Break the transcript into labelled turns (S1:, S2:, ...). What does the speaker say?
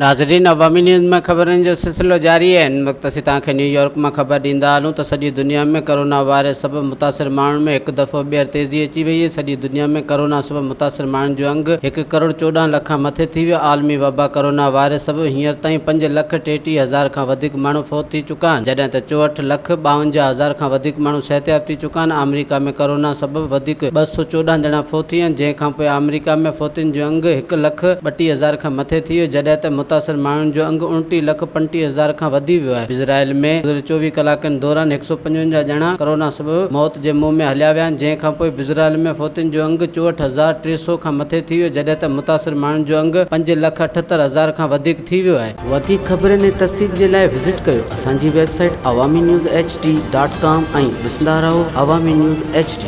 S1: ناظرين عوامي نيوز ۾ خبرن جو سلسلو جاري آهي. هن وقت اسين توهان کي نيويارڪ مان خبر ڏيندا هلون ته سڄي دنيا ۾ ڪرونا وائرس سبب متاثر ماڻهن ۾ هڪ دفعو ٻيهر تيزي اچي وئي آهي. سڄي دنيا ۾ ڪرونا سبب متاثر ماڻهن جو انگ هڪ ڪروڙ 14 لک کان مٿي ٿي ويو. عالمي وبا ڪرونا وائرس سبب هينئر تائين 5,33,000 کان وڌيڪ ماڻهو فوت ٿي چڪا آهن جڏهن ته 64 لک 52 هزار کان وڌيڪ ماڻهو صحتياب ٿي چڪا آهن. آمريڪا ۾ ڪرونا سبب وڌيڪ 214 ڄڻا فوت ٿي ويا آهن جنهن کانپوء آمريڪا ۾ فوتين جو انگ هڪ لک 32 هزار کان مٿي ٿي ويو جڏهن ته متاثر ماڻهن جو انگ 29 لک 35 هزار کان وڌي ويو آهي. اسرائيل ۾ گذريل 24 ڪلاڪن دوران 155 ڄڻا ڪرونا سبب موت جي منهن ۾ هليا ويا آهن جنهن کانپوء اسرائيل ۾ فوتين جو انگ 64,300 کان مٿي ٿي ويو جڏهن ته متاثر ماڻهن جو انگ 5 لک 78 هزار کان وڌيڪ ٿي ويو آهي. وڌيڪ خبرن ۽ تفصيل جي لاء وزٽ ڪيو اسان جي website Awami news H D dot com ۽ ڏسندا رهو عوامي نيوز ايڇ ڊي.